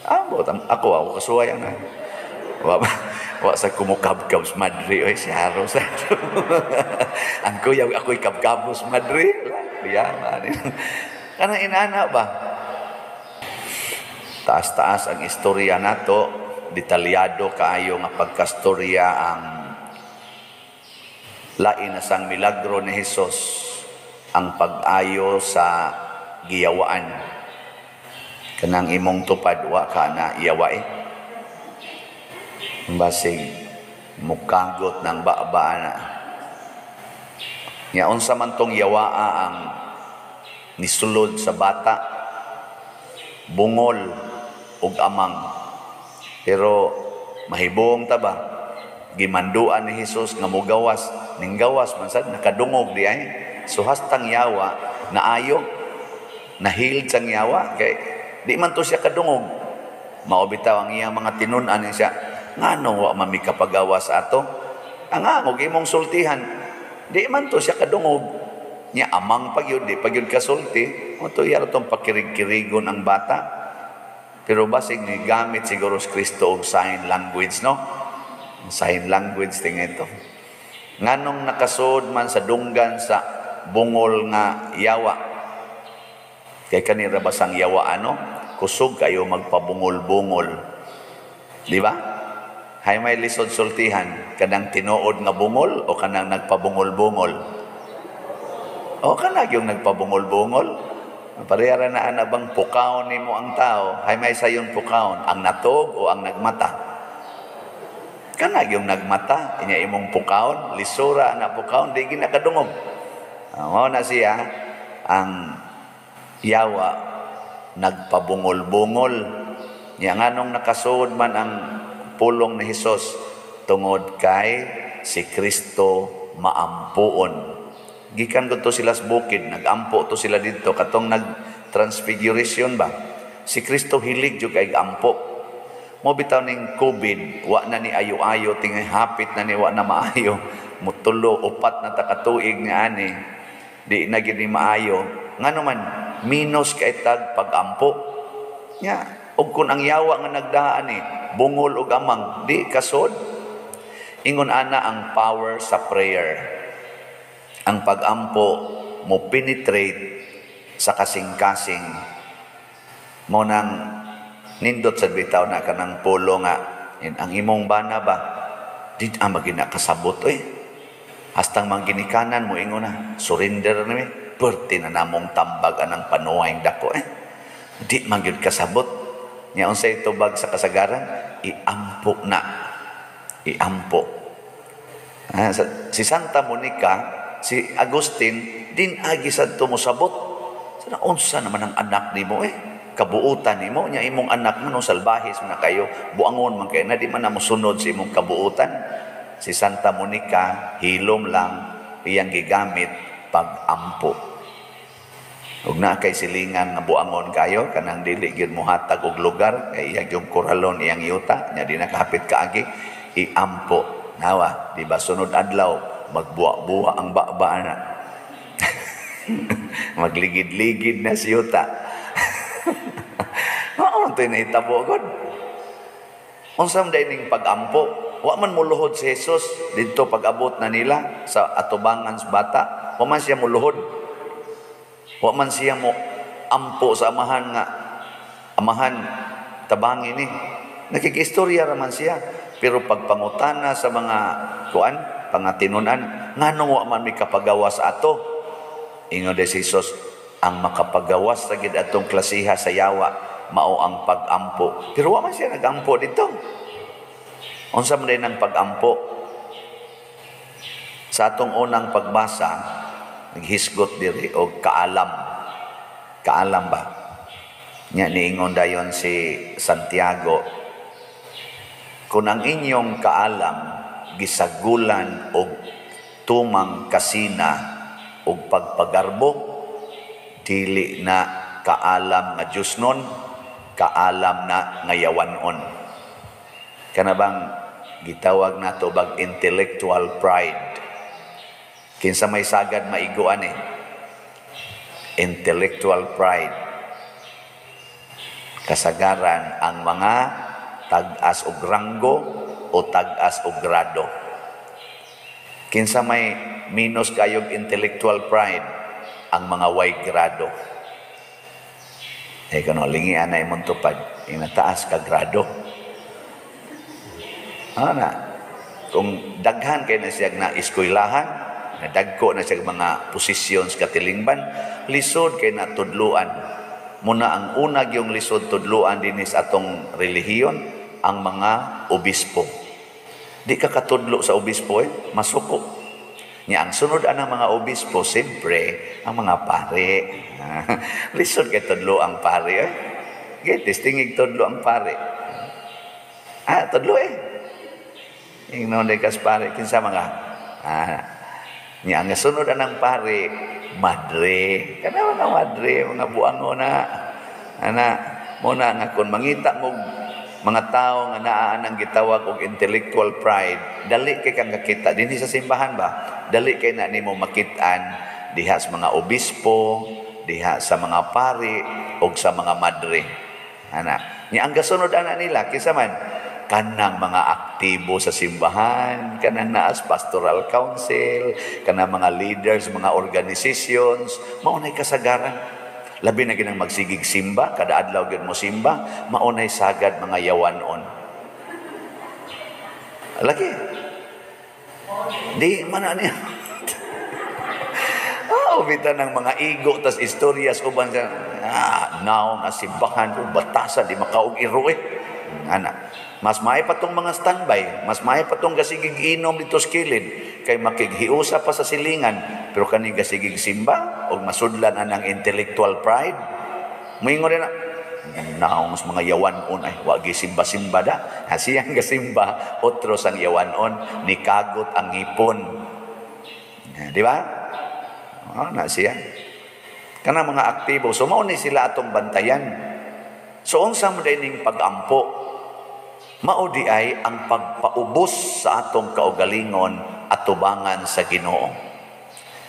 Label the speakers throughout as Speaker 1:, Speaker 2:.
Speaker 1: Ambot ako, ako kasuway ana. Wa wa sa kumukabkab sa madre oy, si Haros. Ang kuya ako'y kabkabos madre. Kuya man. Kanang inana ba? Taas-taas ang istorya nato, detalyado kaayo nga pagkastorya ang lain na sang milagro ni Hesus, ang pag-ayo sa giyawaan. Kanang imong tupad, wa ka na iyawai. Basig mukagot ng baba na. Nya unsa man tong yawaa ang nisulod sa bata, bungol ug amang. Pero mahibong ta ba? Gimanduan ni Hesus nga mogawas, ning gawas man sad, nakadungog di ay. So hastang yawa naayo, nahiled sang yawa kay di man to siya kadungog. Mao bitaw ang iyang mga tinun-an siya, ngano wa man mi kapagawas ato? Ang angog imong sultihan, di man to siya kadungog. Nya amang pagyud, di pagyud kasulti, mo to iya tong pakirig-kirigon ang bata. Pero basig ni gamit siguro si Kristo og sign language, no? Sign language ting ito. Nganong nakasud man sa dunggan sa bungol nga yawa? Kay kanira basang yawa ano? Kusog kayo magpabungol-bungol. Di ba? Hay may lisod sultihan, kanang tinuod nga bungol o kanang nagpabungol-bungol? O kanang yung nagpabungol-bungol? Parehara na ana bang pukaon nimo ang tao, hay may sayon pukaon, ang natog o ang nagmata? Kanag yung nagmata, inya imong pukaon, lisura na pukaon, di ginakadungog. Mao na siya, ang yawa nagpabungol-bungol. Nya nganong nakasuod man ang pulong ni Hesus, tungod kay si Kristo maampuon. Gikan ko to sila sa bukid, nagampo to sila didto katong nag-transfiguration ba. Si Kristo hilig jud kay ampo. Mo bitaw ning COVID, wa na ni ayo-ayo, tingay hapit na ni wa na maayo. Mutulo upat na ta katuig nga ani, di na gid ni maayo. Ngano man minus kay tag pagampo. Nya, ug kun ang yawa nga nagdaan ni bungol og amang, di kasod. Ingon ana ang power sa prayer. Ang pagampo mo penetrate sa kasing-kasing. Mo nang nindot sa bitaw na kanang pulo nga ang imong bana ba di ang magina kasabot oy. Hastang mangginikanan mo ingon na surrender na mi, perti na namong tambag anang panuway dako eh. Di man gyud kasabot. Nya unsay tubag sa kasagaran? Iampo na. Iampo. Si Santa Monica, si Agustin, din agi sad to mosabot. Sana unsa naman ang anak nimo eh? Kabuutan nimo nya imong anak mo no salbahis man na kayo, buangon man kayo na di man na mosunod sa imong kabuutan. Si Santa Monica hilom lang iyang gigamit pag-ampo. Ug naa kay silingan nga buangon kayo kanang dili gyud mohatag og lugar kay iya gyud koralon iyang yuta nya di nakahapit kaagi, iampo. Nawa, di ba sunod adlaw magbuwa-buwa ang baba na. Magligid-ligid na si yuta. Mao man to'y nahitabo god. Unsa man ning pag-ampo? Wa man muluhod si Jesus didto pag-abot na nila sa atubangan sa bata. Wa man siya muluhod. Wa man siya mo ampo sa amahan nga amahan tabangi ni. Nakikistorya ra man siya. Pero pagpangutana sa mga kuan, pangatinunan, nganong wa man mi kapagawas ato? Ingon si Jesus, ang makapagawas sa gid atong klasiha sa yawa mao ang pag-ampo. Pero wa man siya nagampo dito. Unsa man din ang pag-ampo? Sa atong unang pagbasa, naghisgot diri og kaalam. Kaalam ba? Nya niingon dayon si Santiago, kung ang inyong kaalam gisagulan og tumang kasina og pagpagarbo, dili na kaalam nga Diyos nun, kaalam na ngayawanon. Kana bang gitawag nato bag intellectual pride? Kinsa may sagad maiguan eh. Intellectual pride. Kasagaran ang mga tag-as og ranggo o tag-as og grado. Kinsa may minus kayog intellectual pride? Ang mga way grado. Eh kano lingian na imong tupad, inataas ka grado. Ano na? Kung daghan kay na siya na eskwelahan, nadagko na siya mga posisyon sa katilingban, lisod kay na tudluan. Muna ang una yung lisod tudluan dinis atong relihiyon, ang mga obispo. Di ka katudlo sa obispo eh, masuko. Nya ang sunod anang mga obispo, siyempre, ang mga pare. Lisod kay tudlo ang pare eh. Gitis, tingig tudlo ang pare. Ah, tudlo eh. Ingnon kas pare, kinsa mga nya ang sunod anang pare, madre. Kana mga madre, mga buango na. Ana, muna nga kung mangita mo mga tao nga naa nang gitawag og intellectual pride, dali kay kang kakita dinhi sa simbahan ba? Dali kay na nimo makit-an diha sa mga obispo, diha sa mga pari og sa mga madre. Ana, nya ang gasunod ana nila kinsa man? Kanang mga aktibo sa simbahan, kanang naas pastoral council, kanang mga leaders, mga organizations, mao nay kasagaran. Labi na ginang magsigig simba, kada adlaw gyud mo simba, mao nay sagad mga yawanon. Lagi. Di man na niya. Ah, bita ng mga ego tas istoryas uban sa naon na simbahan ko batasan di makaog iro eh. Ana, mas may pa tong mga standby, mas may pa tong gasigig inom dito sa kilid, kay makighiusa pa sa silingan, pero kaning gasigig simba og masudlan anang intellectual pride. Moingon na naong mas mga yawanon ay wa gisimba-simba da. Hasiyang gasimba otro sang yawanon ni kagot ang ngipon. Di ba? Oh, na siya. Kanang mga aktibo, so mao ni sila atong bantayan. So unsa mo ning pag-ampo? Mao di ay ang pagpaubos sa atong kaugalingon at tubangan sa Ginoo.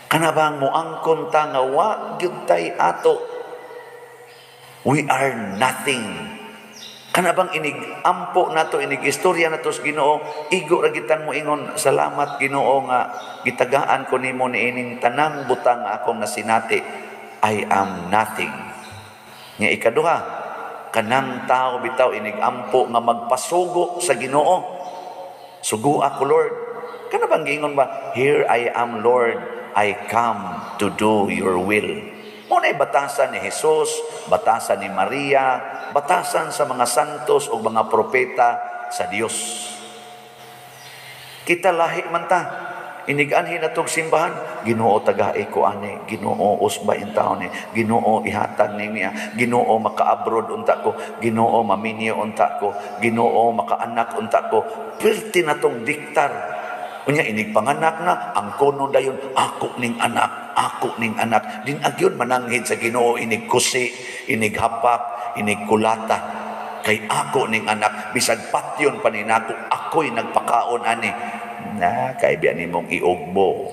Speaker 1: Kana bang moangkon ta nga wa gyud tay ato? We are nothing. Kana bang inig ampo nato, inig istorya nato sa Ginoo, igo ra gitan mo ingon, salamat Ginoo nga gitagaan ko nimo niining tanang butang nga akong nasinati. I am nothing. Nga ikaduha, kanang tao bitaw inig ampo nga magpasugo sa Ginoo. Sugo ako, Lord. Kana bang giingon ba, here I am, Lord, I come to do your will. Muna'y batasan ni Jesus, batasan ni Maria, batasan sa mga santos o mga propeta sa Dios. Kita lahi man ta. Iniganhin na tog simbahan, Ginoo tagae ko ani, Ginoo usba in taon ni, Ginoo ihatag ni niya, Ginoo maka-abroad unta ko, Ginoo maminyo unta ko, Ginoo makaanak unta ko. Perti na tong diktar. Unya inig panganak na ang kono dayon, ako ning anak, ako ning anak. Din agyon mananghid sa Ginoo inig kusi, inig hapak, inig kulata. Kay ako ning anak, bisag patyon pa ni nako, ako'y nagpakaon ani. Na kay biya nimong iugbo.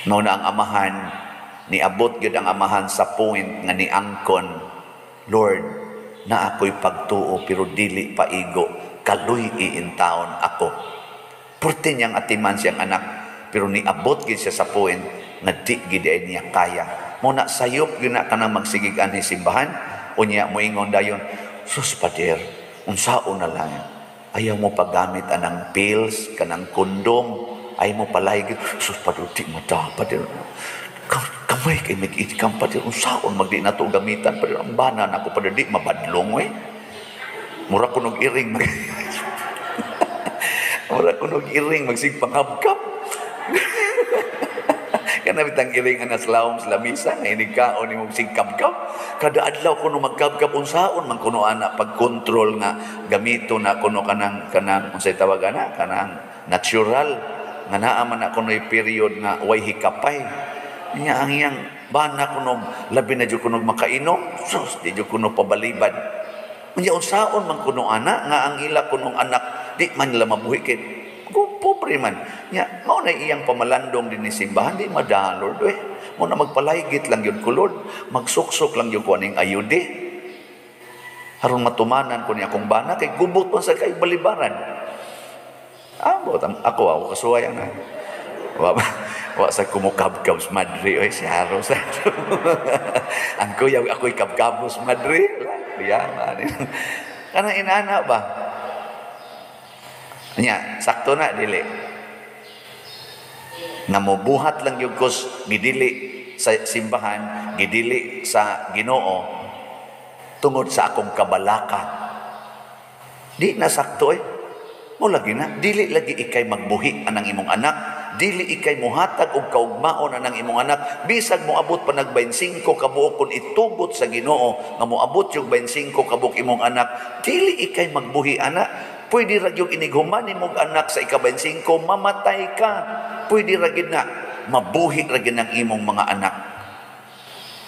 Speaker 1: No na ang amahan, niabot gyud ang amahan sa point nga niangkon, Lord, na ako'y pagtuo pero dili paigo, kaluy iintaon ako. Purti niyang atiman siyang anak, pero niabot gyud siya sa point nga di gyud niya kaya. Muna sayop gyud na kanang magsigig anhi simbahan, unya moingon dayon, sus pader, unsaon na lang. Ayaw mo paggamit anang pills, kanang kondom, ayaw mo palay, sus pader, di madapat. Kamay kay mag-itikam pader, unsaon magdi na to gamitan pader, ang bana nako pader, di mabadlong eh. Mura ko nog iring mag mura ko nog iring magsig pangabkab. Kana bitang iring anas lawom sa lamisa nga inig kaon nimo sig kabkab. Kada adlaw kuno magkabkab unsaon man kuno ana pag-control nga gamito na kuno kanang kanang unsay tawag ana kanang natural nga naa man na kunoy period nga way hikapay. Nya ang iyang bana kuno labi na jud kuno makainom, sus di jud kuno pabalibad. Unya unsaon man kuno ana nga ang ila kunong anak di man nila mabuhi kay pobre man. Nya mao na iyang pamalandong dinhi simbahan di madala, Lord eh. Mo na magpalaygit lang yun ko, Lord. Magsuksok lang yun ko aning ayude. Aron matumanan ko ni akong bana kay gubot man sa kay balibaran. Ambot ako ako kasuway na. Wa sa kumukabkab sa madre oy si Haro sa. Ang kuya ako'y kabkabos madre. Yaman. Kanang inana ba? Nya, sakto na dili. Nga mobuhat lang yung kos gidili sa simbahan, gidili sa Ginoo tungod sa akong kabalaka. Di na sakto eh. Mo lagi na, dili lagi ikay magbuhi anang imong anak, dili ikay muhatag og kaugmaon anang imong anak, bisag moabot pa nag 25 kabuok kun itugot sa Ginoo nga moabot yung 25 kabuok imong anak, dili ikay magbuhi ana. Pwede ra gyud inighuman nimong anak sa ika-25 mamatay ka. Pwede ra gyud na mabuhi ra gyud ang imong mga anak.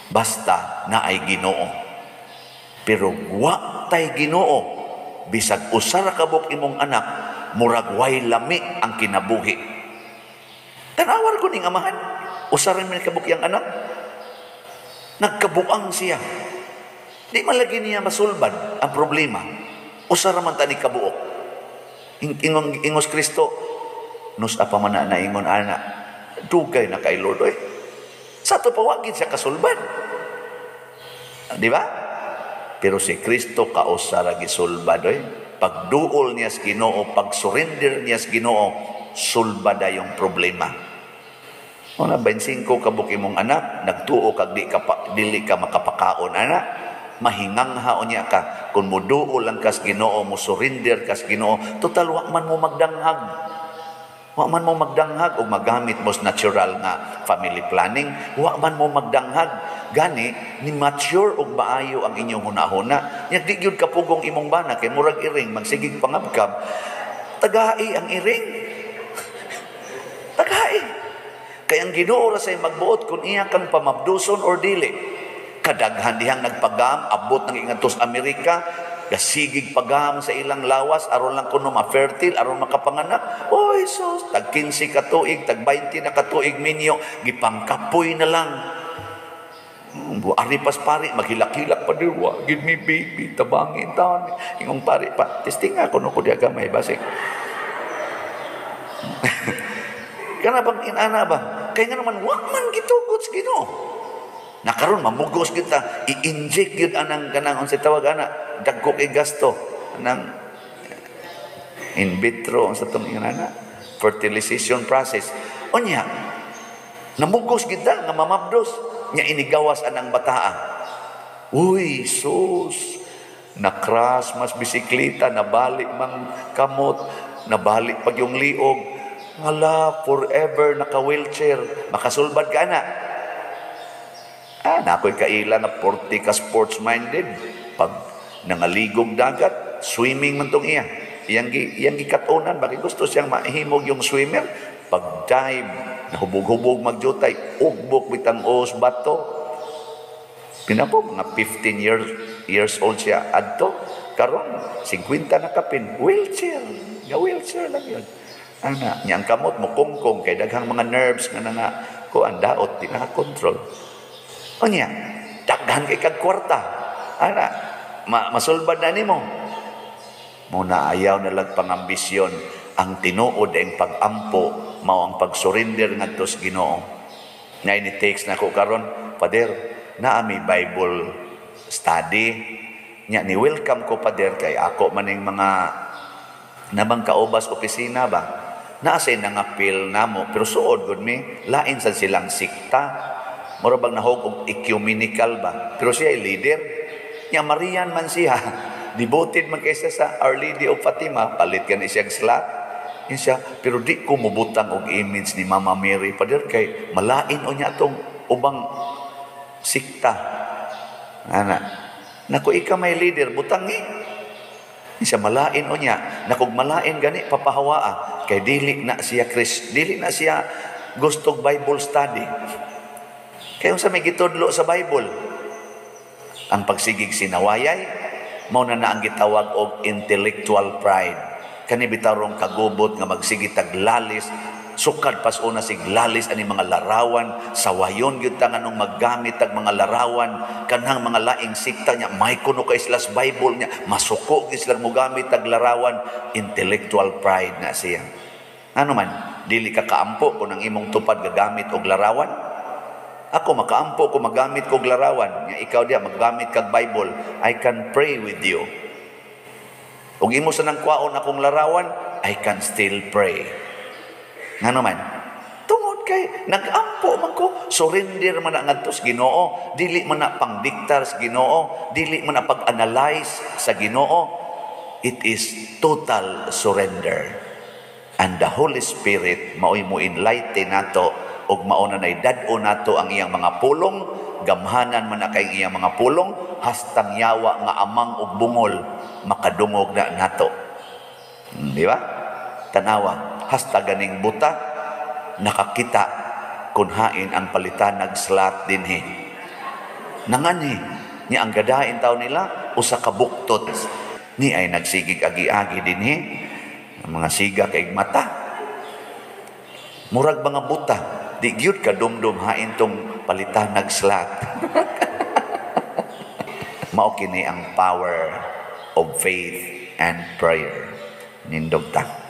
Speaker 1: Basta naay Ginoo. Pero wa tay Ginoo, bisag usa ra kabuok imong anak, murag way lami ang kinabuhi. Tanawar ko ning amahan, usa ra man kabuok iyang anak. Nagkabuang siya. Di man lagi niya masulbad ang problema. Usa ra man ta ni kabuok. Ingong ingos Kristo, nus apa man na naingon ana, dugay na kay Lord oy. Sa ato pawagin siya kasulbad. Di ba? Pero si Kristo kausa ra gisulbad oy. Pagduol niya sa Ginoo, pag surrender niya sa Ginoo, sulbad yung problema. Una, 25 kabuok imong anak, nagtuo kag di ka pa, dili ka makapakaon ana, mahingangha unya ka. Kung muduol lang kas Ginoo, mo surrender kas Ginoo, total wa man mo magdanghag. Wa man mo magdanghag og magamit mo sa natural nga family planning, wa man mo magdanghag. Gani ni mature og maayo ang inyong hunahuna. Nya di gyud kapugong imong bana kay murag iring magsigig pangabkab. Tagai ang iring. Tagai. Kay ang Ginoo ra say magbuot kung iya kang pamabduson or dili. Kadaghan dihang nagpagam, abot ng ingadtos Amerika, gasigig pagam sa ilang lawas aron lang kuno ma-fertile, aron makapanganak. Oy sus, tag 15 ka tuig, tag 20 na ka tuig minyo, gipangkapoy na lang. Ari pas pari, maghilak-hilak pa di, wa, give me baby, tabangin taon. Ingong pari pa, testing nga kuno ko di gamay basig. Kana bang inana ba? Kaya nga naman, wa man gitugot sa Ginoo. Nakaron mamugos kita, i-inject gyud anang kanang unsay tawag ana, dagko kay gasto anang in vitro unsa tong inana, fertilization process. Unya, namugos kita nga mamabdos, nya inigawas anang bataa. Uy, sus, na-crash mas bisikleta, nabalik mang kamot, nabalik pag yung liog. Ngala, forever naka-wheelchair. Makasulbad ka na. Ah, na ako'y kaila nga 40 ka sports-minded. Pag nangaligog dagat, swimming man tong iya. Iyang gikatunan, bakit gusto siyang mahimog yung swimmer? Pag dive, nahubog-hubog magjutay, ugbok bitang os bato. Pinapo, mga 15 years old siya adto. Karon 50 na kapin, wheelchair. Nga wheelchair lang yun. Ana, niyang kamot mo kungkong kay daghang mga nerves nga nga kuan daot di nakakontrol. Unya, daghan kay kag kwarta. Ana, masulbad na nimo. Muna ayaw na lang pangambisyon. Ang tinuod ang pag-ampo, mao ang pag-surrender ngadto sa Ginoo. Nga ini takes na ko karon, Pader, naa mi Bible study. Nya ni welcome ko Pader kay ako maning mga nabang kaubas opisina ba. Naa say nangapil namo pero suod gud mi, lain sad silang sikta. Mura bang nahog og ecumenical ba? Pero siya ay leader. Nya Marian man siya. Devoted man kaysa sa Our Lady of Fatima, palit gani siyang slot. Yun siya, pero di ko mubutang og image ni Mama Mary Pader kay malain o niya atong ubang sikta. Ana, nako ika may leader butang ni. Siya malain o niya, nakog malain gani papahawaa kay dili na siya Chris, dili na siya gustog Bible study. Kay unsa may gitudlo sa Bible? Ang pagsigig sinawayay, mao na na ang gitawag og intellectual pride. Kani bitarong kagubot nga magsige taglalis, Sukad pas una sig lalis ani mga larawan, sawayon gyud ta nganong maggamit tag mga larawan kanang mga laing sikta nya may kuno kay sila sa Bible nya masuko gyud sila mogamit tag larawan. Intellectual pride na siya. Ano man, dili ka kaampo kung ang imong tupad gagamit og larawan? Ako makaampo ko magamit kog larawan, nga ikaw diya maggamit kag Bible, I can pray with you. Ug imo sa nang kwaon akong larawan, I can still pray. Ngano man? Tungod kay nag-ampo man ko, surrender man na ngadto sa Ginoo, dili man na pangdiktar sa Ginoo, dili man na pag-analyze sa Ginoo. It is total surrender. And the Holy Spirit mao'y mo enlighten nato ug mao na nay dad-o nato ang iyang mga pulong, gamhanan man na kay iyang mga pulong hastang yawa nga amang ug bungol makadungog na nato. Di ba? Tanawa, hasta ganing buta nakakita kung hain ang palitanag sloth dinhi. Nangani ni ang gadain taw nila usa ka buktot ni ay nagsigig agi-agi dinhi ang mga siga kay mata. Murag mga buta, di gyud ka dumdum hain tong palitanag sloth. Mao kini ang power of faith and prayer. Nindog ta.